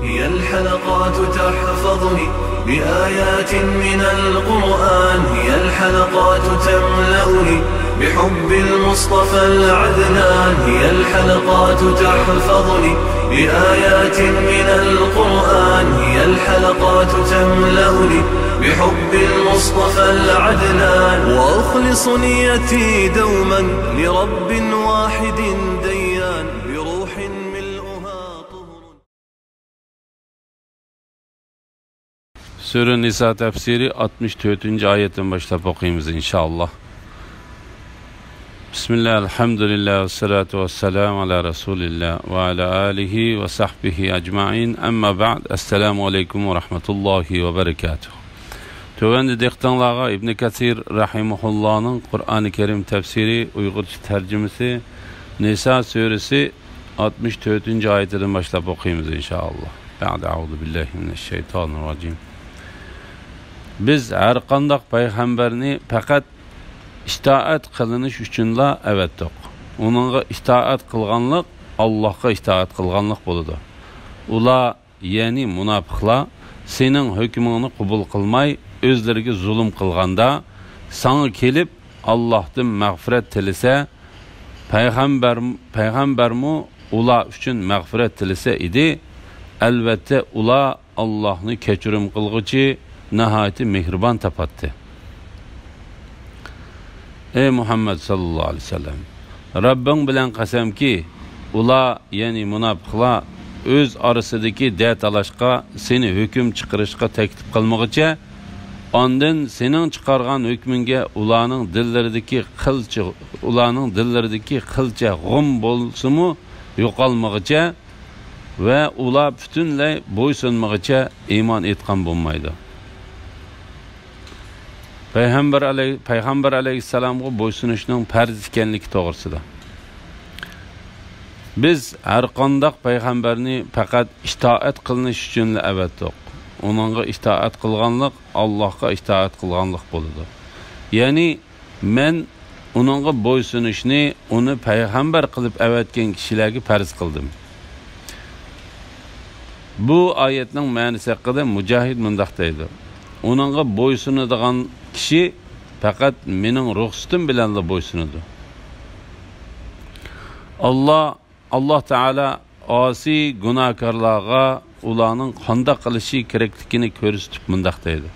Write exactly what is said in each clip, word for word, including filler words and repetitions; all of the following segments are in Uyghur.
هي الحلقات تحفظني بآيات من القرآن، هي الحلقات تملأني بحب المصطفى العدنان، هي الحلقات تحفظني بآيات من القرآن، هي الحلقات تملأني بحب المصطفى العدنان، وأخلص نيتي دوما لرب واحد ديان، بروح ملؤها طهر. سۈرە نىسا تەپسىرى ئاتمىش تۆتىنچى ئايەتتىن باشلاپ ئوقۇيمىز، ئىنشائاللا. بىسمىللا، ئەلھەمدۇلىللا، ۋەسسالاتۇ ۋەسسالامۇ ئالا رەسۇلىللا ۋە ئالا ئالىھى ۋە سەھبىھى ئەجمەئىن. ئەمما بەئد، ئەسسالامۇ ئەلەيكۇم ۋە رەھمەتۇللاھى ۋە بەرەكاتۇھ. تۆۋەندە دىققىتىڭلارغا ئىبنى كەسىر رەھىمەھۇللانىڭ قۇرئانى كەرىم تەپسىرى، ئۇيغۇرچە تەرجىمىسى، نىسا سۈرىسى ئاتمىش تۆتىنچى ئايىتىدىن باشلاپ ئوقۇيمىز، ئىنشائاللا. بەئدە، ئەئۇزۇ بىللاھى مىنەششەيتانىررەجىم. بىز ھەرقانداق پەيغەمبەرنى پەقەت ئىتائەت قىلىنىش ئۈچۈنلا ئەۋەتتۇق. ئۇنىڭغا ئىتائەت قىلغانلىق ئاللاھقا ئىتائەت قىلغانلىق بولىدۇ. ئۇلار، يەنى مۇناپىقلار، سېنىڭ ھۆكمۈڭنى قوبۇل قىلماي، ئۆزلىرىگە زۇلۇم قىلغاندا، ساڭا كېلىپ، ئاللاھتىن مەغپىرەت تىلىسە، پەيغەمبەر، پەيغەمبەرمۇ ئۇلار ئۈچۈن مەغپىرەت تىلىسە ئىدى، ئەلۋەتتە، ئۇلار ئاللاھنى كەچۈرۈم قىلغۇچى، ناھايىتى مېھرىبان تاپاتتى. ئەي مۇھەممەد ساللاللاھۇ ئەلەيھى ۋەسەللەم، رەببىڭ بىلەن قەسەمكى، ئۇلار، يەنى مۇناپىقلار، ئۆز ئارىسىدىكى دە تالاشقا، سېنى ھۆكۈم چىقىرىشقا تەكلىپ قىلمىغۇچە، ئاندىن سېنىڭ چىقارغان ھۆكمۈڭگە ئۇلارنىڭ دىللىرىدىكى قىلچە، ئۇلارنىڭ دىللىرىدىكى قىلچە غۇم بولسىمۇ يوقالمىغۇچە ۋە ئۇلار پۈتۈنلەي بويسۇنمىغۇچە ئىمان ئېيتقان بولمايدۇ. پەيغەمبەر ئەلەي-، پەيغەمبەر ئەلەيھىسسالامغا بويسۇنۇشنىڭ پەرز ئىكەنلىكى توغرىسىدا. بىز ھەرقانداق پەيغەمبەرنى پەقەت ئىتائەت قىلىنىش ئۈچۈنلا ئەۋەتتۇق. ئۇنىڭغا ئىتائەت قىلغانلىق ئاللاھقا ئىتائەت قىلغانلىق بولىدۇ. يەنى، مەن ئۇنىڭغا بويسۇنۇشنى ئۇنى پەيغەمبەر قىلىپ ئەۋەتكەن كىشىلەرگە پەرز قىلدىم. بۇ ئايەتنىڭ مەنىسى ھەققىدە مۇجاھىد مۇنداق دەيدۇ: ئۇنىڭغا بويسۇنىدىغان كىشى پەقەت مېنىڭ رۇخسىتىم بىلەنلا بويسۇنىدۇ. ئاللا، ئاللا تائالا ئاسىي گۇناھكارلارغا ئۇلارنىڭ قانداق قىلىشى كېرەكلىكىنى كۆرسىتىپ مۇنداق دەيدۇ: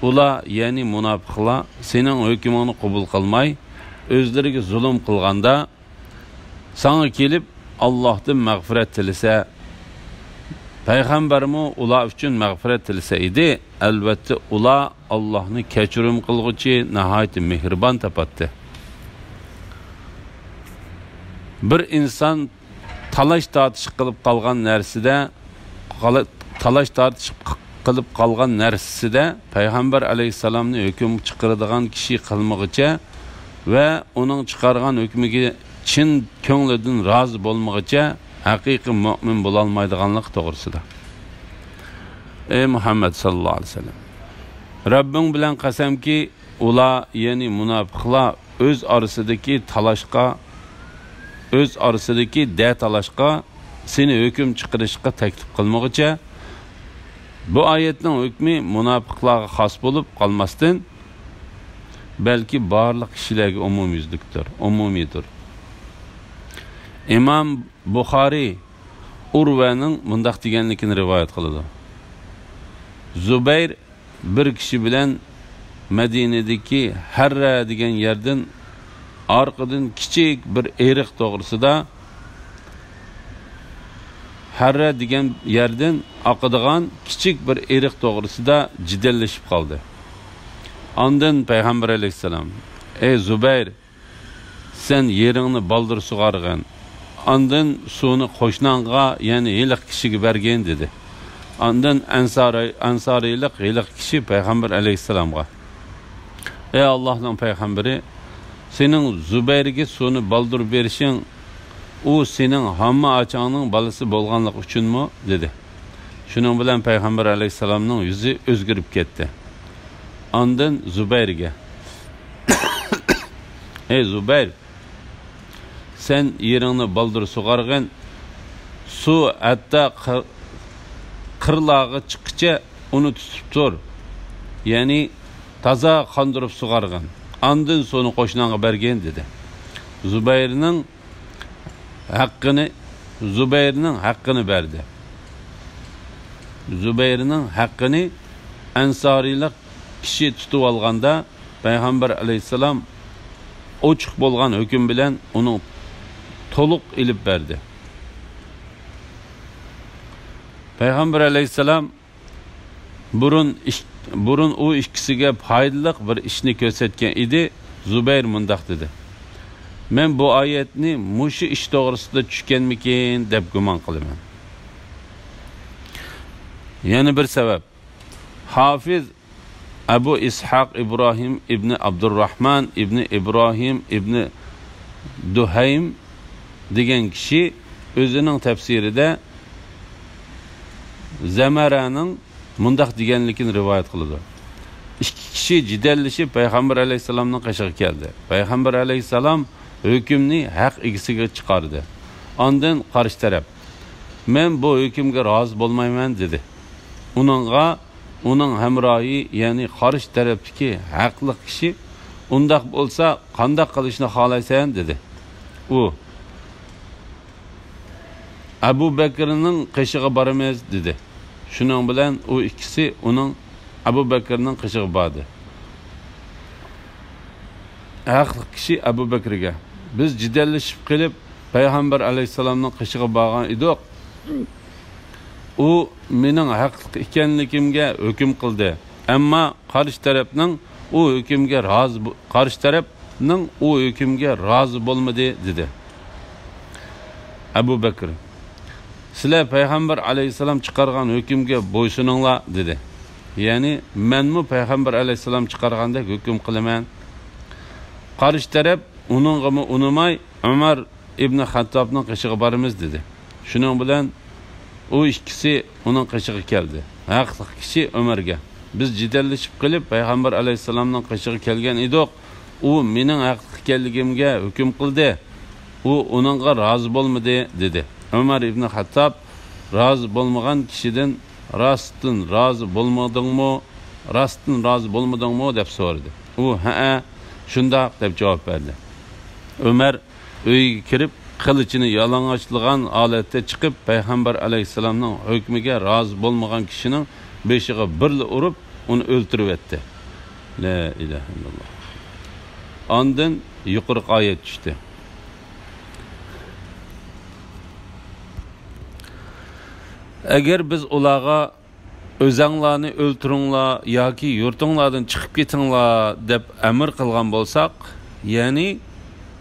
ئۇلار، يەنى مۇناپىقلار، سېنىڭ ھۆكمۈڭنى قوبۇل قىلماي، ئۆزلىرىگە زۇلۇم قىلغاندا، ساڭا كېلىپ، ئاللاھتىن مەغپىرەت تىلىسە، پەيغەمبەرمۇ ئۇلار ئۈچۈن مەغپىرەت تىلىسە ئىدى، ئەلۋەتتە، ئۇلار ئاللاھنى كەچۈرۈم قىلغۇچى، ناھايىتى مېھرىبان تاپاتتى. بىر ئىنسان تالاش-تارتىش قىلىپ قالغان نەرسىدە، قالا-، تالاش-تارتىش قىلىپ قالغان نەرسىسىدە پەيغەمبەر ئەلەيھىسسالامنى ھۆكۈم چىقىرىدىغان كىشى قىلمىغۇچە ۋە ئۇنىڭ چىقارغان ھۆكمىگە چىن كۆڭلىدىن رازى بولمىغۇچە ھەقىقىي مۆمىن بولالمايدىغانلىقى توغرىسىدا. ئەي مۇھەممەد ساللاللاھۇ ئەلەيھى ۋەسەللەم، رەببىڭ بىلەن قەسەمكى، ئۇلار، يەنى مۇناپىقلار، ئۆز ئارىسىدىكى تالاشقا، ئۆز ئارىسىدىكى دە تالاشقا، سېنى ھۆكۈم چىقىرىشقا تەكلىپ قىلمىغۇچە، بۇ ئايەتنىڭ ھۆكمى مۇناپىقلارغا خاس بولۇپ قالماستىن، بەلكى بارلىق كىشىلەرگە ئومۇميۈزلۈكتۇر، ئومۇمىيدۇر. ئىمام بۇخارىي ئۇرۋەنىڭ مۇنداق دېگەنلىكىنى رىۋايەت قىلىدۇ: زۇبەير بىر كىشى بىلەن مەدىنىدىكى ھەررە دېگەن يەردىن ئارقىدىن كىچىك بىر ئېرىق توغرىسىدا، ھەررە دېگەن يەردىن ئاقىدىغان كىچىك بىر ئېرىق توغرىسىدا جېدەللىشىپ قالدى. ئاندىن پەيغەمبەر ئەلەيھىسسالام: «ئەي زۇبەير، سەن يېرىڭنى بالدۇر سۇغارغىن، ئاندىن سۇنى قوشناڭغا، يەنى ھېلىقى كىشىگە بەرگىن» دېدى. ئاندىن ئەنسارى-، ئەنسارىيلىق ھېلىقى كىشى پەيغەمبەر ئەلەيھىسسالامغا: «ئەي ئاللاھنىڭ پەيغەمبىرى، سېنىڭ زۇبەيرگە سۇنى بالدۇر بېرىشىڭ، ئۇ سېنىڭ ھامما ئاچاڭنىڭ بالىسى بولغانلىقى ئۈچۈنمۇ؟» دېدى. شۇنىڭ بىلەن پەيغەمبەر ئەلەيھىسسالامنىڭ يۈزى ئۆزگىرىپ كەتتى. ئاندىن زۇبەيرگە: «ئەي زۇبەير، سەن يېرىڭنى بالدۇر سۇغارغىن، سۇ ھەتتا قىر-، قىرلارغا چىققىچە ئۇنى تۇتۇپ تۇر. يەنى تازا قاندۇرۇپ سۇغارغىن. ئاندىن سۇنى قوشناڭغا بەرگىن، دېدى. زۇبەيرنىڭ ھەققىنى، زۇبەيرنىڭ ھەققىنى بەردى. زۇبەيرنىڭ ھەققىنى ئەنسارىيلىق كىشى تۇتۇۋالغاندا، پەيغەمبەر ئەلەيھىسسالام ئوچۇق بولغان ھۆكۈم بىلەن ئۇنىڭ تولۇق ئېلىپ بەردى. پەيغەمبەر ئەلەيھىسسالام بۇرۇن ئىش-، بۇرۇن ئۇ ئىككىسىگە پايدىلىق بىر ئىشنى كۆرسەتكەن ئىدى. زۇبەير مۇنداق دېدى: «مەن بۇ ئايەتنى مۇشۇ ئىش توغرىسىدا چۈشكەنمىكىن دەپ گۇمان قىلىمەن.» يەنە بىر سەۋەب. ھافىز ئەبۇ ئىسھاق ئىبراھىم ئىبنى ئابدۇرراھمان ئىبنى ئىبراھىم ئىبنى دۇھەيم دېگەن كىشى ئۆزىنىڭ تەپسىرىدە زەمەرەنىڭ مۇنداق دېگەنلىكىنى رىۋايەت قىلىدۇ: «ئىككى كىشى جېدەللىشىپ پەيغەمبەر ئەلەيھىسسالامنىڭ قېشىغا كەلدى. پەيغەمبەر ئەلەيھىسسالام ھۆكۈمنى ھەق ئىگىسىگە چىقاردى. ئاندىن قارشى تەرەپ، مەن بۇ ھۆكۈمگە رازى بولمايمەن، دېدى. ئۇنىڭغا ئۇنىڭ ھەمراھى، يەنى قارشى تەرەپتىكى ھەقلىق كىشى، ئۇنداق بولسا قانداق قىلىشنى خالايسەن؟ دېدى. ئۇ، ئەبۇ بەكرىنىڭ قېشىغا بارىمىز، دېدى. شۇنىڭ بىلەن ئۇ ئىككىسى ئۇنىڭ، ئەبۇ بەكرىنىڭ قېشىغا باردى. ھەقلىق كىشى ئەبۇ بەكرىگە، بىز جېدەللىشىپ قېلىپ پەيغەمبەر ئەلەيھىسسالامنىڭ قېشىغا بارغان ئىدۇق. ئۇ مېنىڭ ھەقلىق ئىكەنلىكىمگە ھۆكۈم قىلدى. ئەمما قارشى تەرەپنىڭ ئۇ ھۆكۈمگە رازى بو-، قارشى تەرەپنىڭ ئۇ ھۆكۈمگە رازى بولمىدى، دېدى. ئەبۇ بەكرى، سىلەر پەيغەمبەر ئەلەيھىسسالام چىقارغان ھۆكۈمگە بويسۇنۇڭلار، دېدى. يەنى مەنمۇ پەيغەمبەر ئەلەيھىسسالام چىقارغاندەك ھۆكۈم قىلىمەن. قارشى تەرەپ ئۇنىڭغىمۇ ئۇنىماي، ئۆمەر ئىبنى خەتتابنىڭ قېشىغا بارىمىز، دېدى. شۇنىڭ بىلەن ئۇ ئىككىسى ئۇنىڭ قېشىغا كەلدى. ھەقلىق كىشى ئۆمەرگە، بىز جېدەللىشىپ قېلىپ پەيغەمبەر ئەلەيھىسسالامنىڭ قېشىغا كەلگەن ئىدۇق. ئۇ مېنىڭ ھەقلىق ئىكەنلىكىمگە ھۆكۈم قىلدى. ئۇ ئۇنىڭغا رازى بولمىدى، دېدى. ئۆمەر ئىبنى خەتتاب، رازى بولمىغان كىشىدىن، راستتىن رازى بولمىدىڭمۇ؟ راستتىن رازى بولمىدىڭمۇ؟ دەپ سورىدى. ئۇ، ھەئە، شۇنداق، دەپ جاۋاب بەردى. ئۆمەر ئۆيىگە كىرىپ، قىلىچىنى يالىڭاچلىغان ھالەتتە چىقىپ، پەيغەمبەر ئەلەيھىسسالامنىڭ ھۆكمىگە رازى بولمىغان كىشىنىڭ بېشىغا بىرلا ئۇرۇپ، ئۇنى ئۆلتۈرۈۋەتتى. لا ئىلاھە ئىللاللا. ئاندىن يۇقىرىقى ئايەت چۈشتى. ئەگەر بىز ئۇلارغا «ئۆزەڭلارنى ئۆلتۈرۈڭلار ياكى يۇرتۇڭلاردىن چىقىپ كېتىڭلار» دەپ ئەمىر قىلغان بولساق، يەنى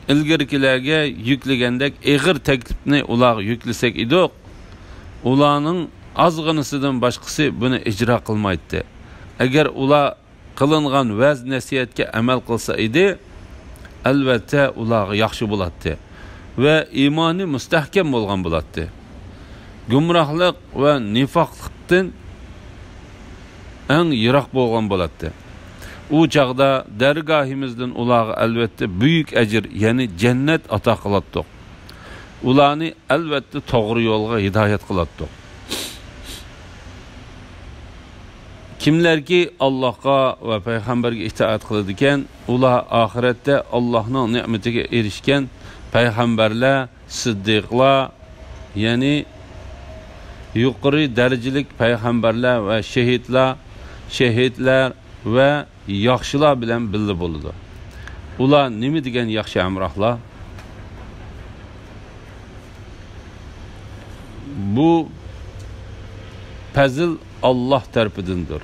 ئىلگىرىكىلەرگە يۈكلىگەندەك ئېغىر تەكلىپنى ئۇلارغا يۈكلىسەك ئىدۇق، ئۇلارنىڭ ئازغىنىسىدىن باشقىسى بۇنى ئىجرا قىلمايتتى. ئەگەر ئۇلار قىلىنغان ۋەز-نەسىھەتكە ئەمەل قىلسا ئىدى، ئەلۋەتتە ئۇلارغا ياخشى بولاتتى ۋە ئىمانى مۇستەھكەم بولغان بولاتتى. گۇمراھلىق ۋە نىفاقلىقتىن ئەڭ يىراق بولغان بولاتتى. ئۇ چاغدا دەرگاھىمىزدىن ئۇلارغا ئەلۋەتتە بۈيۈك ئەجىر، يەنى جەننەت ئاتا قىلاتتۇق. ئۇلارنى ئەلۋەتتە توغرا يولغا ھىدايەت قىلاتتۇق. كىملەركى ئاللاھقا ۋە پەيغەمبەرگە ئىتائەت قىلىدىكەن، ئۇلار ئاخىرەتتە ئاللاھنىڭ نېمىتىگە ئېرىشكەن پەيغەمبەرلەر، سىددىقلار، يەنى يۇقىرى دەرىجىلىك پەيغەمبەرلەر ۋە شېھىتلار، شېھىتلەر ۋە ياخشىلار بىلەن بىللە بولىدۇ. ئۇلار نېمە دېگەن ياخشى ھەمراھلار! بۇ پەزىل ئاللاھ تەرىپىدىندۇر.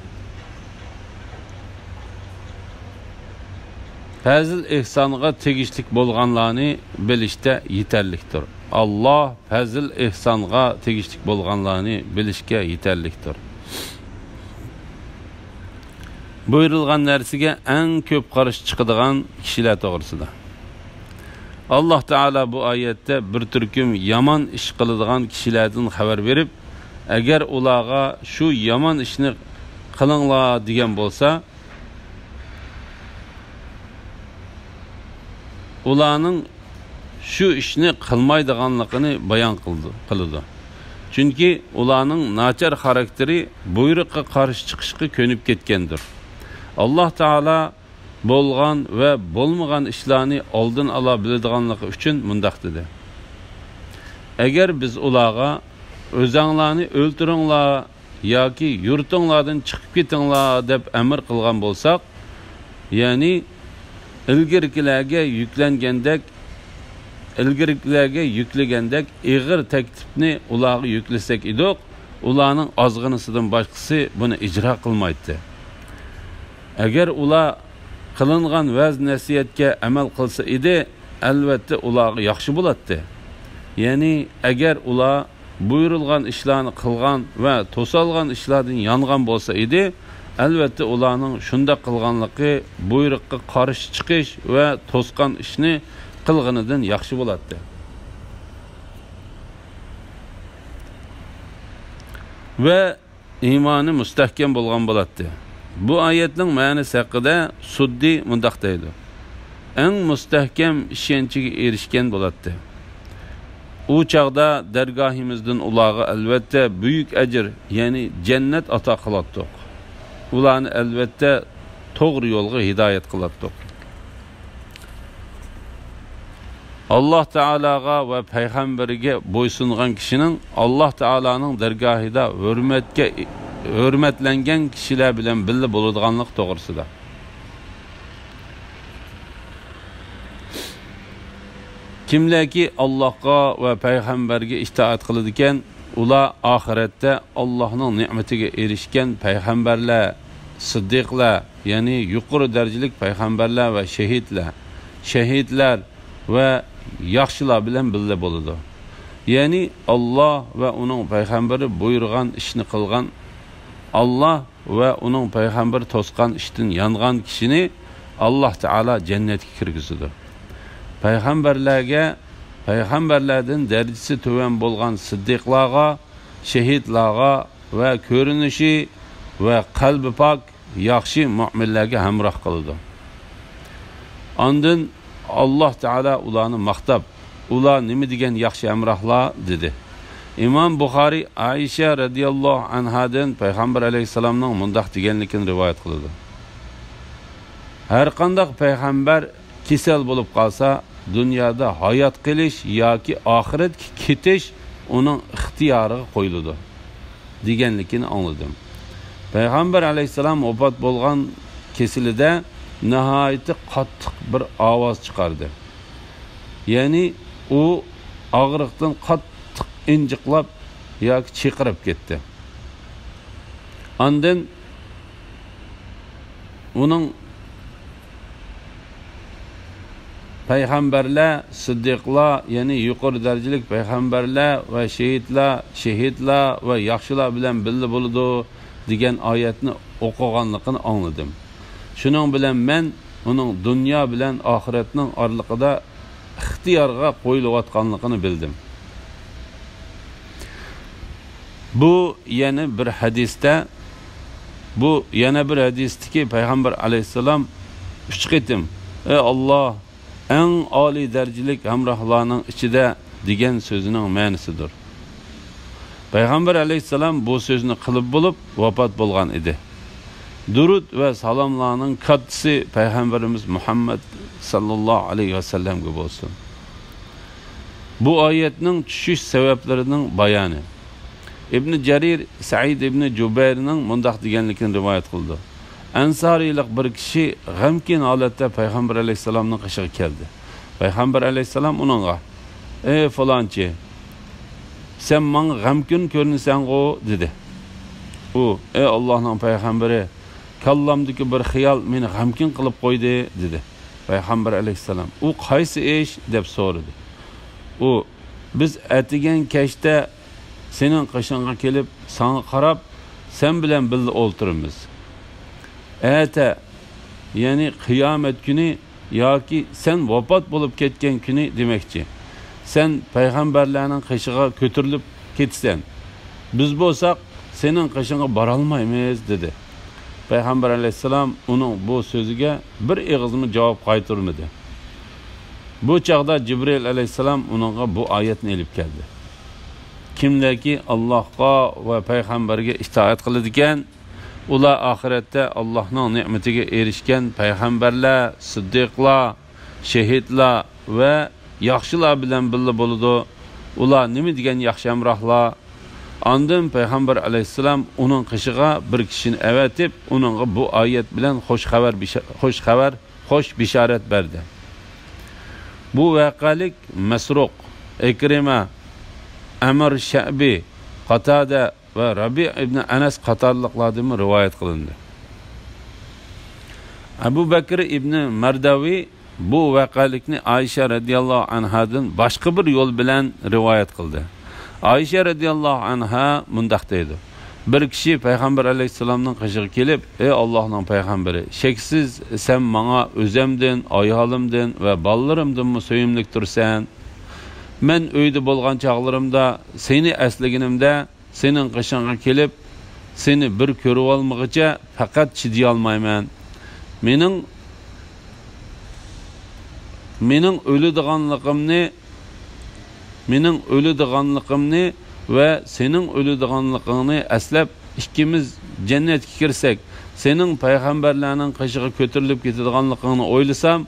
پەزىل ئېھسانغا تېگىشلىك بولغانلارنى بىلىشتە يېتەرلىكتۇر. ئاللاھ پەزىل ئېھسانغا تېگىشلىك بولغانلارنى بىلىشكە يېتەرلىكتۇر. بۇيرۇلغان نەرسىگە ئەڭ كۆپ قارشى چىقىدىغان كىشىلەر توغرىسىدا. ئاللاھ تائالا بۇ ئايەتتە بىر تۈركۈم يامان ئىش قىلىدىغان كىشىلەردىن خەۋەر بېرىپ، ئەگەر ئۇلارغا شۇ يامان ئىشنى قىلىڭلار دېگەن بولسا، ئۇلارنىڭ شۇ ئىشنى قىلمايدىغانلىقىنى بايان قىلدى، قىلىدۇ. چۈنكى ئۇلارنىڭ ناچار خاراكتېرى بۇيرۇققا قارشى چىقىشقا كۆنۈپ كەتكەندۇر. ئاللاھ تائالا بولغان ۋە بولمىغان ئىشلارنى ئالدىن ئالا بىلىدىغانلىقى ئۈچۈن مۇنداق دېدى: ئەگەر بىز ئۇلارغا «ئۆزەڭلارنى ئۆلتۈرۈڭلار ياكى يۇرتۇڭلاردىن چىقىپ كېتىڭلار» دەپ ئەمىر قىلغان بولساق، يەنى ئىلگىرىكىلەرگە يۈكلەنگەندەك، ئىلگىرىكىلەرگە يۈكلىگەندەك ئېغىر تەكلىپنى ئۇلارغا يۈكلىسەك ئىدۇق، ئۇلارنىڭ ئازغىنىسىدىن باشقىسى بۇنى ئىجرا قىلمايتتى. ئەگەر ئۇلار قىلىنغان ۋەز-نەسىھەتكە ئەمەل قىلسا ئىدى، ئەلۋەتتە ئۇلارغا ياخشى بولاتتى. يەنى ئەگەر ئۇلار بۇيرۇلغان ئىشلارنى قىلغان ۋە توسالغان ئىشلاردىن يانغان بولسا ئىدى، ئەلۋەتتە ئۇلارنىڭ شۇنداق قىلغانلىقى بۇيرۇققا قارشى چىقىش ۋە توسقان ئىشنى قىلغىنىدىن ياخشى بولاتتى. ۋە ئىمانى مۇستەھكەم بولغان بولاتتى. بۇ ئايەتنىڭ مەنىسى ھەققىدە سۇددى مۇنداق دەيدۇ: ئەڭ مۇستەھكەم ئىشەنچىگە ئېرىشكەن بولاتتى. ئۇ چاغدا دەرگاھىمىزدىن ئۇلارغا ئەلۋەتتە بۈيۈك ئەجىر، يەنى جەننەت ئاتا قىلاتتۇق. ئۇلارنى ئەلۋەتتە توغرا يولغا ھىدايەت قىلاتتۇق. ئاللاھ تائالاغا ۋە پەيغەمبىرىگە بويسۇنغان كىشىنىڭ ئاللاھ تائالانىڭ دەرگاھىدا ھۆرمەتكە، ھۆرمەتلەنگەن كىشىلەر بىلەن بىللە بولىدىغانلىقى توغرىسىدا. كىملەركى ئاللاھقا ۋە پەيغەمبەرگە ئىتائەت قىلىدىكەن، ئۇلار ئاخىرەتتە ئاللاھنىڭ نېمىتىگە ئېرىشكەن پەيغەمبەرلەر، سىددىقلار، يەنى يۇقىرى دەرىجىلىك پەيغەمبەرلەر ۋە شېھىتلەر، شېھىتلەر ۋە ياخشىلار بىلەن بىللە بولىدۇ. يەنى ئاللاھ ۋە ئۇنىڭ پەيغەمبىرى بۇيرۇغان ئىشنى قىلغان، ئاللاھ ۋە ئۇنىڭ پەيغەمبىرى توسقان ئىشتىن يانغان كىشىنى ئاللاھ تائالا جەننەتكە كىرگۈزىدۇ. پەيغەمبەرلەرگە، پەيغەمبەرلەردىن دەرىجىسى تۆۋەن بولغان سىددىقلارغا، شېھىتلارغا ۋە كۆرۈنۈشى ۋە قەلبى پاك، ياخشى مۆمىنلەرگە ھەمراھ قىلىدۇ. ئاندىن ئاللاھ تائالا ئۇلارنى ماختاپ، «ئۇلار نېمە دېگەن ياخشى ھەمراھلار!» دېدى. ئىمام بۇخارىي ئائىشە رەزىياللاھۇ ئەنھادىن پەيغەمبەر ئەلەيھىسسالامنىڭ مۇنداق دېگەنلىكىنى رىۋايەت قىلىدۇ: ھەرقانداق پەيغەمبەر كېسەل بولۇپ قالسا، دۇنيادا ھايات قېلىش ياكى ئاخىرەتكە كېتىش ئۇنىڭ ئىختىيارىغا قويۇلىدۇ، دېگەنلىكىنى ئاڭلىدىم. پەيغەمبەر ئەلەيھىسسالام ۋاپات بولغان كېسىلىدە ناھايىتى قاتتىق بىر ئاۋاز چىقاردى. يەنى ئۇ ئاغرىقتىن قاتتىق ئىنجىقلاپ ياكى چىرقىراپ كەتتى. ئاندىن ئۇنىڭ پەيغەمبەرلەر، سىددىقلار، يەنى يۇقىرى دەرىجىلىك پەيغەمبەرلەر ۋە شېھىتلار، شېھىتلار ۋە ياخشىلار بىلەن بىللە بولىدۇ دېگەن ئايەتنى ئوقۇغانلىقىنى ئاڭلىدىم. شۇنىڭ بىلەن مەن ئۇنىڭ دۇنيا بىلەن ئاخىرەتنىڭ ئارىلىقىدا ئىختىيارغا قويۇلۇۋاتقانلىقىنى بىلدىم. بۇ يەنە بىر ھەدىستە، بۇ يەنە بىر ھەدىستىكى پەيغەمبەر ئەلەيھىسسالام ئۈچ قېتىم، «ئەي ئاللاھ، ئەڭ ئالىي دەرىجىلىك ھەمراھلارنىڭ ئىچىدە» دېگەن سۆزىنىڭ مەنىسىدۇر. پەيغەمبەر ئەلەيھىسسالام بۇ سۆزنى قىلىپ بولۇپ ۋاپات بولغان ئىدى. دۇرۇد ۋە سالاملارنىڭ كاتتىسى پەيغەمبىرىمىز مۇھەممەد ساللاللاھۇ ئەلەيھى ۋەسەللەمگە بولسۇن. بۇ ئايەتنىڭ چۈشۈش سەۋەبلىرىنىڭ بايانى. ئىبنى جەرىر سەئىد ئىبنى جۇبەيرنىڭ مۇنداق دېگەنلىكىنى رىۋايەت قىلىدۇ: ئەنسارىيلىق بىر كىشى غەمكىن ھالەتتە پەيغەمبەر ئەلەيھىسسالامنىڭ قېشىغا كەلدى. پەيغەمبەر ئەلەيھىسسالام ئۇنىڭغا، «ئەي فىلانچى، سەن ماڭا غەمكىن كۆرۈنىسەنغۇ؟» دېدى. ئۇ، «ئەي ئاللاھنىڭ پەيغەمبىرى، كاللامدىكى بىر خىيال مېنى غەمكىن قىلىپ قويدى» دېدى. پەيغەمبەر ئەلەيھىسسالام، «ئۇ قايسى ئىش؟» دەپ سورىدى. ئۇ، «بىز ئەتىگەن كەچتە سېنىڭ قېشىڭغا كېلىپ، ساڭا قاراپ، سەن بىلەن بىللە ئولتۇرىمىز. ئەتە، يەنى قىيامەت كۈنى ياكى سەن ۋاپات بولۇپ كەتكەن كۈنى دېمەكچى، سەن پەيغەمبەرلەرنىڭ قېشىغا كۆتۈرۈلۈپ كېتىسەن. بىز بولساق سېنىڭ قېشىڭغا بارالمايمىز» دېدى. پەيغەمبەر ئەلەيھىسسالام ئۇنىڭ بۇ سۆزىگە بىر ئېغىزمۇ جاۋاب قايتۇرمىدى. بۇ چاغدا جىبرىئىل ئەلەيھىسسالام ئۇنىڭغا بۇ ئايەتنى ئېلىپ كەلدى. كىملەركى ئاللاھقا ۋە پەيغەمبەرگە ئىتائەت قىلىدىكەن، ئۇلار ئاخىرەتتە ئاللاھنىڭ نېمىتىگە ئېرىشكەن پەيغەمبەرلەر، سىددىقلار، شېھىتلار ۋە ياخشىلار بىلەن بىللە بولىدۇ. ئۇلار نېمە دېگەن ياخشى ھەمراھلار! ئاندىن پەيغەمبەر ئەلەيھىسسالام ئۇنىڭ قېشىغا بىر كىشىنى ئەۋەتىپ، ئۇنىڭغا بۇ ئايەت بىلەن خوش خەۋەر بېشە-، خوش خەۋەر، خوش بېشارەت بەردى. بۇ ۋەقەلىك مەسرۇق، ئىكرىمە، ئەمىر شەئبى، قاتادە ۋە رەبىئ ئىبنى ئەنەس قاتارلىقلاردىنمۇ رىۋايەت قىلىندى. ئەبۇ بەكرى ئىبنى مەردەۋى بۇ ۋەقەلىكنى ئائىشە رەزىياللاھۇ ئەنھادىن باشقا بىر يول بىلەن رىۋايەت قىلدى. ئائىشە رەزىياللاھۇ ئەنھا مۇنداق دەيدۇ: بىر كىشى پەيغەمبەر ئەلەيھىسسالامنىڭ قېشىغا كېلىپ، ئەي ئاللاھنىڭ پەيغەمبىرى، شەكسىز سەن ماڭا ئۆزەمدىن، ئايالىمدىن ۋە بالىلىرىمدىنمۇ سۆيۈملۈك تۇرسەن. مەن ئۆيدە بولغان چاغلىرىمدا سېنى ئەسلىگىنىمدە، سېنىڭ قېشىڭغا كېلىپ، سېنى بىر كۆرۈۋالمىغىچە پەقەت چىدىيالمايمەن. مېنىڭ، مېنىڭ ئۆلىدىغانلىقىمنى، مېنىڭ ئۆلىدىغانلىقىمنى ۋە سېنىڭ ئۆلىدىغانلىقىڭنى ئەسلەپ، ئىككىمىز جەننەتكە كىرسەك، سېنىڭ پەيغەمبەرلەرنىڭ قېشىغا كۆتۈرۈلۈپ كېتىدىغانلىقىڭنى ئويلىسام،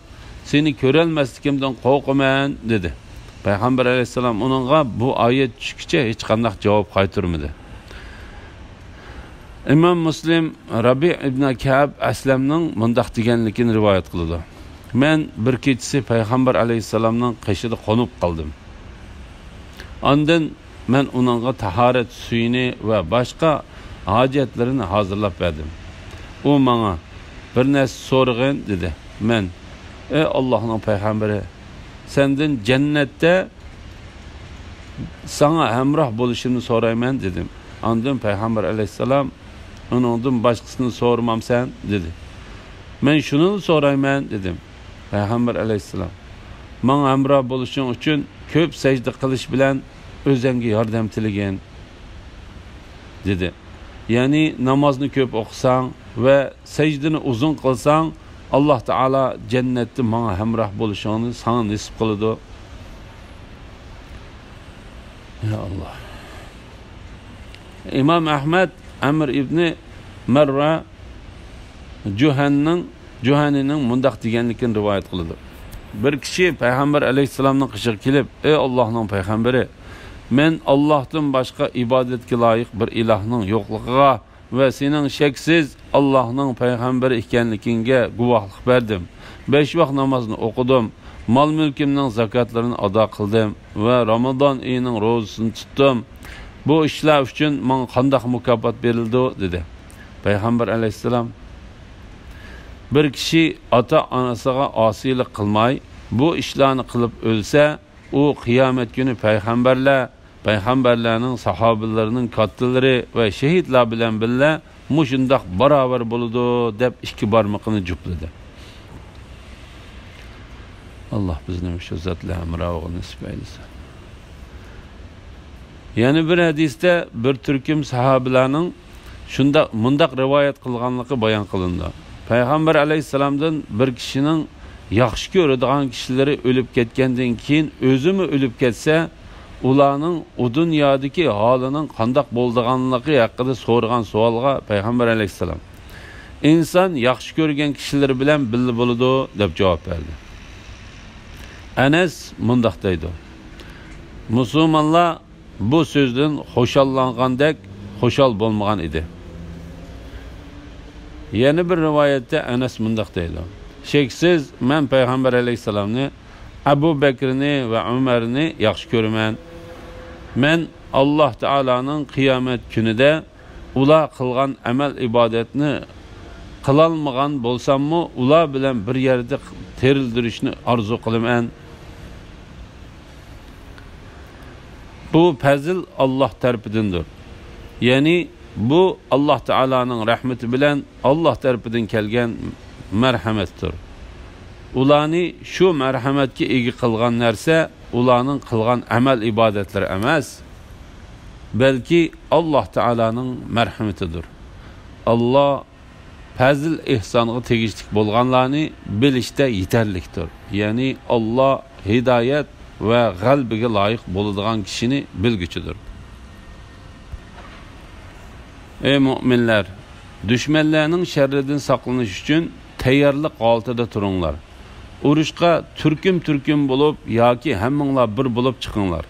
سېنى كۆرەلمەسلىكىمدىن قورقىمەن، دېدى. پەيغەمبەر ئەلەيھىسسالام ئۇنىڭغا بۇ ئايەت چۈشكىچە ھېچقانداق جاۋاب قايتۇرمىدى. ئىمام مۇسلىم رەبىئ ئىبن كەئب ئەسلەمنىڭ مۇنداق دېگەنلىكىنى رىۋايەت قىلىدۇ: مەن بىر كېچىسى پەيغەمبەر ئەلەيھىسسالامنىڭ قېشىدا قونۇپ قالدىم. ئاندىن مەن ئۇنىڭغا تاھارەت سۈيىنى ۋە باشقا ھاجەتلىرىنى ھازىرلاپ بەردىم. ئۇ ماڭا، بىر نەرسە سورىغىن، دېدى. مەن، ئەي ئاللاھنىڭ پەيغەمبىرى، سەندىن جەننەتتە ساڭا ھەمراھ بولۇشۇمنى سورايمەن، دېدىم. ئاندىن پەيغەمبەر ئەلەيھىسسالام، ئۇنىڭدىن باشقىسىنى سورىمامسەن، دېدى. مەن شۇنىلا سورايمەن، دېدىم. پەيغەمبەر ئەلەيھىسسالام، ماڭا ھەمراھ بولۇشۇڭ ئۈچۈن كۆپ سەجدە قىلىش بىلەن ئۆزەڭگە ياردەم تىلىگىن، دېدى. يەنى نامازنى كۆپ ئوقۇساڭ ۋە سەجدىنى ئۇزۇن قىلساڭ، ئاللاھ تائالا جەننەتتە ماڭا ھەمراھ بولۇشۇڭنى ساڭا نېسىپ قىلىدۇ. يا ئاللاھ. ئىمام ئەھمەد ئەمر ئىبنى مەررە جۇھەننىڭ، جۇھەنىنىڭ مۇنداق دېگەنلىكىنى رىۋايەت قىلىدۇ: بىر كىشى پەيغەمبەر ئەلەيھىسسالامنىڭ قېشىغا كېلىپ، ئەي ئاللاھنىڭ پەيغەمبىرى، مەن ئاللاھتىن باشقا ئىبادەتكە لايىق بىر ئىلاھنىڭ يوقلۇقىغا ۋە سېنىڭ شەكسىز ئاللاھنىڭ پەيغەمبىرى ئىكەنلىكىڭگە گۇۋاھلىق بەردىم. بەش ۋاق نامازنى ئوقۇدۇم. مال-مۈلكۈمنىڭ زاكاتلىرىنى ئادا قىلدىم ۋە رامىزان ئېيىنىڭ روزىسىنى تۇتتۇم. بۇ ئىشلار ئۈچۈن ماڭا قانداق مۇكاپات بېرىلىدۇ؟ دېدى. پەيغەمبەر ئەلەيھىسسالام، بىر كىشى ئاتا-ئانىسىغا ئاسىيلىق قىلماي، بۇ ئىشلارنى قىلىپ ئۆلسە، ئۇ قىيامەت كۈنى پەيغەمبەرلەر، پەيغەمبەرلەرنىڭ ساھابىلىرىنىڭ كاتتىلىرى ۋە شېھىتلار بىلەن بىللە مۇشۇنداق باراۋەر بولىدۇ، دەپ ئىككى بارمىقىنى جۈپلىدى. ئاللاھ بىزنى شۇ زات بىلەن ھەمراھ بولغىلى نېسىپ ئەيلىسۇن. يەنە بىر ھەدىستە بىر تۈركۈم ساھابىلەرنىڭ شۇنداق، مۇنداق رىۋايەت قىلغانلىقى بايان قىلىنىدۇ: پەيغەمبەر ئەلەيھىسسالامدىن، بىر كىشىنىڭ ياخشى كۆرىدىغان كىشىلىرى ئۆلۈپ كەتكەندىن كېيىن ئۆزىمۇ ئۆلۈپ كەتسە، ئۇلارنىڭ ئۇ دۇنيادىكى ھالىنىڭ قانداق بولىدىغانلىقى ھەققىدە سورىغان سوئالغا پەيغەمبەر ئەلەيھىسسالام، ئىنسان ياخشى كۆرگەن كىشىلىرى بىلەن بىللە بولىدۇ، دەپ جاۋاب بەردى. ئەنەس مۇنداق دەيدۇ: مۇسۇلمانلار بۇ سۆزدىن خۇشاللانغاندەك خۇشال بولمىغان ئىدى. يەنە بىر رىۋايەتتە ئەنەس مۇنداق دەيدۇ: شەكسىز، مەن پەيغەمبەر ئەلەيھىسسالامنى، ئەبۇ بەكرىنى ۋە ئۆمەرنى ياخشى كۆرىمەن. مەن ئاللاھ تائالانىڭ قىيامەت كۈنىدە ئۇلار قىلغان ئەمەل-ئىبادەتنى قىلالمىغان بولساممۇ، ئۇلار بىلەن بىر يەردە تىرىلدۈرۈشنى ئارزۇ قىلىمەن. بۇ پەزىل ئاللاھ تەرىپىدىندۇر. يەنى بۇ ئاللاھ تائالانىڭ رەھمىتى بىلەن ئاللاھ تەرىپىدىن كەلگەن مەرھەمەتتۇر. ئۇلارنى شۇ مەرھەمەتكە ئىگە قىلغان نەرسە ئۇلارنىڭ قىلغان ئەمەل-ئىبادەتلىرى ئەمەس، بەلكى ئاللاھ تائالانىڭ مەرھىمىتىدۇر. ئاللاھ پەزىل-ئېھسانغا تېگىشلىك بولغانلارنى بىلىشتە يېتەرلىكتۇر. يەنى ئاللاھ ھىدايەت ۋە غەلىبىگە لايىق بولىدىغان كىشىنى بىلگۈچىدۇر. ئەي مۆمىنلەر، دۈشمەنلەرنىڭ شەررىدىن ساقلىنىش ئۈچۈن تەييارلىق ھالىتىدە تۇرۇڭلار. ئۇرۇشقا تۈركۈم-تۈركۈم بولۇپ ياكى ھەممىڭلار بىر بولۇپ چىقىڭلار.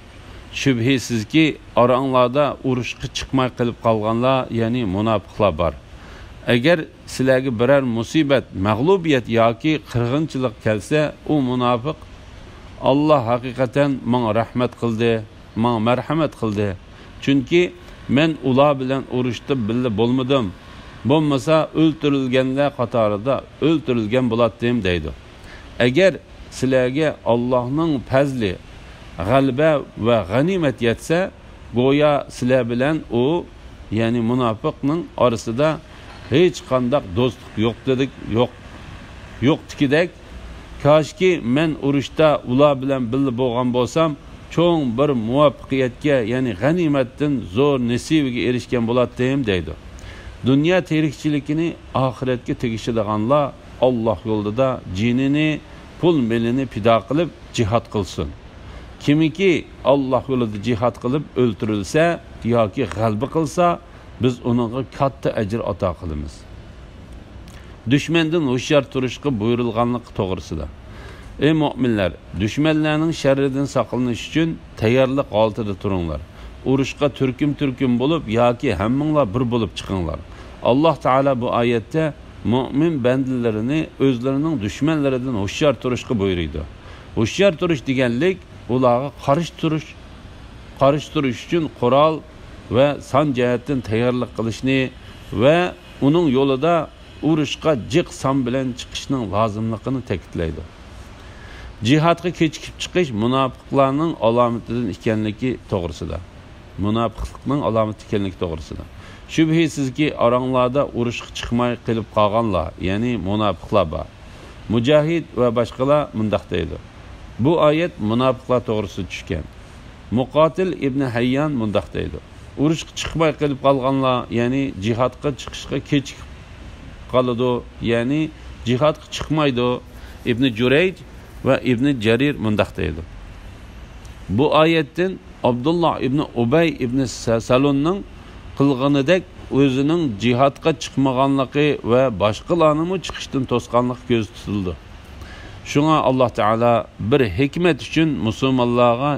شۈبھىسىزكى، ئاراڭلاردا ئۇرۇشقا چىقماي قېلىپ قالغانلار، يەنى مۇناپىقلار بار. ئەگەر سىلەرگە بىرەر مۇسىبەت، مەغلۇبىيەت ياكى قىرغىنچىلىق كەلسە، ئۇ مۇناپىق، «ئاللا ھەقىقەتەن ماڭا رەھمەت قىلدى، ماڭا مەرھەمەت قىلدى. چۈنكى مەن ئۇلار بىلەن ئۇرۇشتا بىللە بولمىدىم. بولمىسا ئۆلتۈرۈلگەنلەر قاتارىدا ئۆلتۈرۈلگەن بولاتتىم» دەيدۇ. ئەگەر سىلەرگە ئاللاھنىڭ پەزلى، غەلىبە ۋە غەنىيمەت يەتسە، گويا سىلەر بىلەن ئۇ، يەنى مۇناپىقنىڭ ئارىسىدا ھېچقانداق دوستلۇق يوقتىدىك-، يوق، يوقتىكىدەك، «كاشكى مەن ئۇرۇشتا ئۇلار بىلەن بىللە بولغان بولسام، چوڭ بىر مۇۋەپپەقىيەتكە، يەنى غەنىيمەتتىن زور نېسىۋىگە ئېرىشكەن بولاتتىم» دەيدۇ. دۇنيا تىرىكچىلىكىنى ئاخىرەتكە تېگىشىدىغانلار ئاللاھ يولىدا جېنىنى، پۇل مېلىنى پىدا قىلىپ جىھاد قىلسۇن. كىمكى ئاللاھ يولىدا جىھاد قىلىپ ئۆلتۈرۈلسە ياكى غەلىبە قىلسا، بىز ئۇنىڭغا كاتتا ئەجىر ئاتا قىلىمىز. دۈشمەندىن ھوشيار تۇرۇشقا بۇيرۇلغانلىقى توغرىسىدا. ئەي مۆمىنلەر، دۈشمەنلەرنىڭ شەررىدىن ساقلىنىش ئۈچۈن تەييارلىق ھالىتىدە تۇرۇڭلار. ئۇرۇشقا تۈركۈم-تۈركۈم بولۇپ ياكى ھەممىڭلار بىر بولۇپ چىقىڭلار. ئاللاھ تائالا بۇ ئايەتتە مۆمىن بەندىلىرىنى ئۆزلىرىنىڭ دۈشمەنلىرىدىن ھوشيار تۇرۇشقا بۇيرۇيدۇ. ھوشيار تۇرۇش دېگەنلىك ئۇلارغا قارشى تۇرۇش، قارشى تۇرۇش ئۈچۈن قورال ۋە سان جەھەتتىن تەييارلىق قىلىشنى ۋە ئۇنىڭ يولىدا ئۇرۇشقا جىق سان بىلەن چىقىشنىڭ لازىملىقىنى تەكىتلەيدۇ. جىھادقا كېچىكىپ چىقىش مۇناپىقلارنىڭ ئالامىتىدىن ئىكەنلىكى توغرىسىدا. مۇناپىقلىقنىڭ ئالامىتى ئىكەنلىكى توغرىسىدا. شۈبھىسىزكى، ئاراڭلاردا ئۇرۇشقا چىقماي قېلىپ قالغانلار، يەنى مۇناپىقلار بار. مۇجاھىد ۋە باشقىلار مۇنداق دەيدۇ: بۇ ئايەت مۇناپىقلار توغرىسىدا چۈشكەن. مۇقاتىل ئىبنى ھەييان مۇنداق دەيدۇ: ئۇرۇشقا چىقماي قېلىپ قالغانلار، يەنى جىھادقا چىقىشقا كېچىكىپ قالىدۇ، يەنى جىھادقا چىقمايدۇ. ئىبنى جۇرەيج ۋە ئىبنى جەرىر مۇنداق دەيدۇ: بۇ ئايەتتىن ئابدۇللا ئىبنى ئۇبەي ئىبنى سە-، سەلۇلنىڭ قىلغىنىدەك ئۆزىنىڭ جىھادقا چىقمىغانلىقى ۋە باشقىلارنىمۇ چىقىشتىن توسقانلىقى كۆزدە تۇتۇلىدۇ. شۇڭا ئاللاھ تائالا بىر ھېكمەت ئۈچۈن مۇسۇلمانلارغا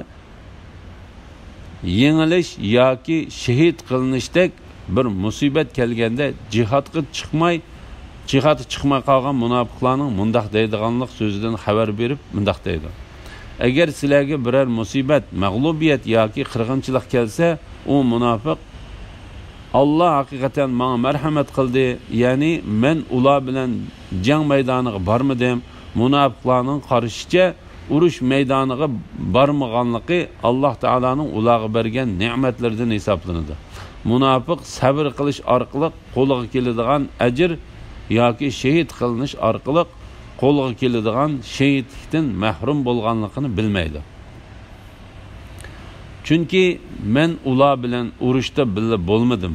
يېڭىلىش ياكى شېھىت قىلىنىشتەك بىر مۇسىبەت كەلگەندە، جىھادقا چىقماي، جىھادقا چىقماي قالغان مۇناپىقلارنىڭ مۇنداق دەيدىغانلىق سۆزىدىن خەۋەر بېرىپ، مۇنداق دەيدۇ: ئەگەر سىلەرگە بىرەر مۇسىبەت، مەغلۇبىيەت ياكى قىرغىنچىلىق كەلسە، ئۇ مۇناپىق، «ئاللا ھەقىقەتەن ماڭا مەرھەمەت قىلدى، يەنى مەن ئۇلار بىلەن جەڭ مەيدانىغا بارمىدىم.» مۇناپىقلارنىڭ قارىشىچە، ئۇرۇش مەيدانىغا بارمىغانلىقى ئاللاھ تائالانىڭ ئۇلارغا بەرگەن نېمەتلىرىدىن ھېسابلىنىدۇ. مۇناپىق سەۋر قىلىش ئارقىلىق قولىغا كېلىدىغان ئەجىر ياكى شېھىت قىلىنىش ئارقىلىق قولىغا كېلىدىغان شېھىتلىكتىن مەھرۇم بولغانلىقىنى بىلمەيدۇ. چۈنكى مەن ئۇلار بىلەن ئۇرۇشتا بىللە بولمىدىم.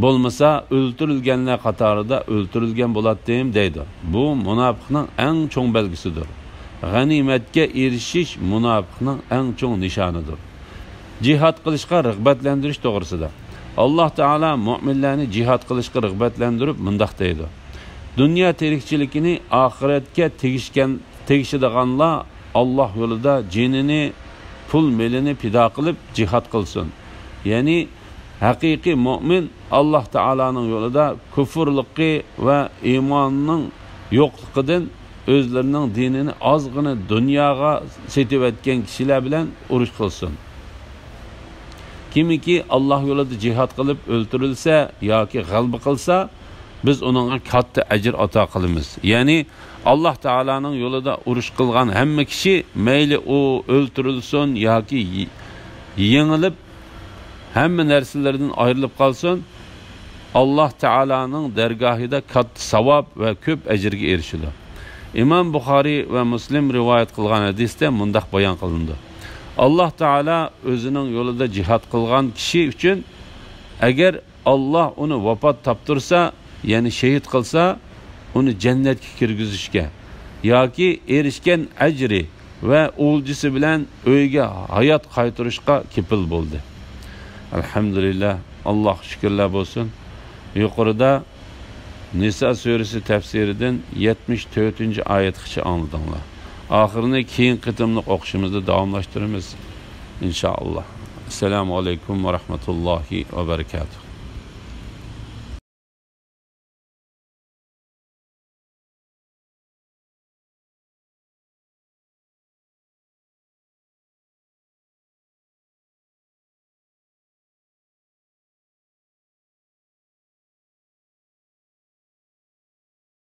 بولمىسا، ئۆلتۈرۈلگەنلەر قاتارىدا ئۆلتۈرۈلگەن بولاتتىم، دەيدۇ. بۇ مۇناپىقنىڭ ئەڭ چوڭ بەلگىسىدۇر. غەنىيمەتكە ئېرىشىش مۇناپىقنىڭ ئەڭ چوڭ نىشانىدۇر. جىھاد قىلىشقا رىغبەتلەندۈرۈش توغرىسىدا. ئاللاھ تائالا مۆمىنلەرنى جىھاد قىلىشقا رىغبەتلەندۈرۈپ مۇنداق دەيدۇ: دۇنيا تىرىكچىلىكىنى ئاخىرەتكە تېگىشكەن، تېگىشىدىغانلار ئاللاھ يولىدا جېنىنى، پۇل مېلىنى پىدا قىلىپ جىھاد قىلسۇن. يەنى ھەقىقىي مۆمىن ئاللاھ تائالانىڭ يولىدا كۇفۇرلۇقى ۋە ئىمانىنىڭ يوقلۇقىدىن ئۆزلىرىنىڭ دىنىنى ئازغىنە دۇنياغا سېتىۋەتكەن كىشىلەر بىلەن ئۇرۇش قىلسۇن. كىمكى ئاللاھ يولىدا جىھاد قىلىپ ئۆلتۈرۈلسە ياكى غەلىبە قىلسا، بىز ئۇنىڭغا كاتتا ئەجىر ئاتا قىلىمىز. يەنى ئاللاھ تائالانىڭ يولىدا ئۇرۇش قىلغان ھەممە كىشى، مەيلى ئۇ ئۆلتۈرۈلسۇن ياكى يېڭىلىپ، ھەممە نەرسىلىرىدىن ئايرىلىپ قالسۇن، ئاللاھ تائالانىڭ دەرگاھىدا كاتتا ساۋاب ۋە كۆپ ئەجىرگە ئېرىشىدۇ. ئىمام بۇخارىي ۋە مۇسلىم رىۋايەت قىلغان ھەدىستە مۇنداق بايان قىلىنىدۇ: ئاللاھ تائالا ئۆزىنىڭ يولىدا جىھاد قىلغان كىشى ئۈچۈن، ئەگەر ئاللاھ ئۇنى ۋاپات تاپتۇرسا، يەنى شېھىت قىلسا، ئۇنى جەننەتكە كىرگۈزۈشكە ياكى ئېرىشكەن ئەجرى ۋە ئولجىسى بىلەن ئۆيىگە ھايات قايتۇرۇشقا كېپىل بولدى. ئەلھەمدۇلىللاھ، ئاللاھقا شۈكۈرلەر بولسۇن. يۇقىرىدا نىسا سۈرىسى تەپسىرىدىن يەتمىش تۆتىنچى ئايەتكىچە ئاڭلىدىڭلار. ئاخىرىنى كېيىنكى قېتىملىق ئوقۇشىمىزدا داۋاملاشتۇرىمىز، ئىنشائاللا. ئەسسالامۇ ئەلەيكۇم ۋە رەھمەتۇللاھى ۋە بەرىكاتۇھ.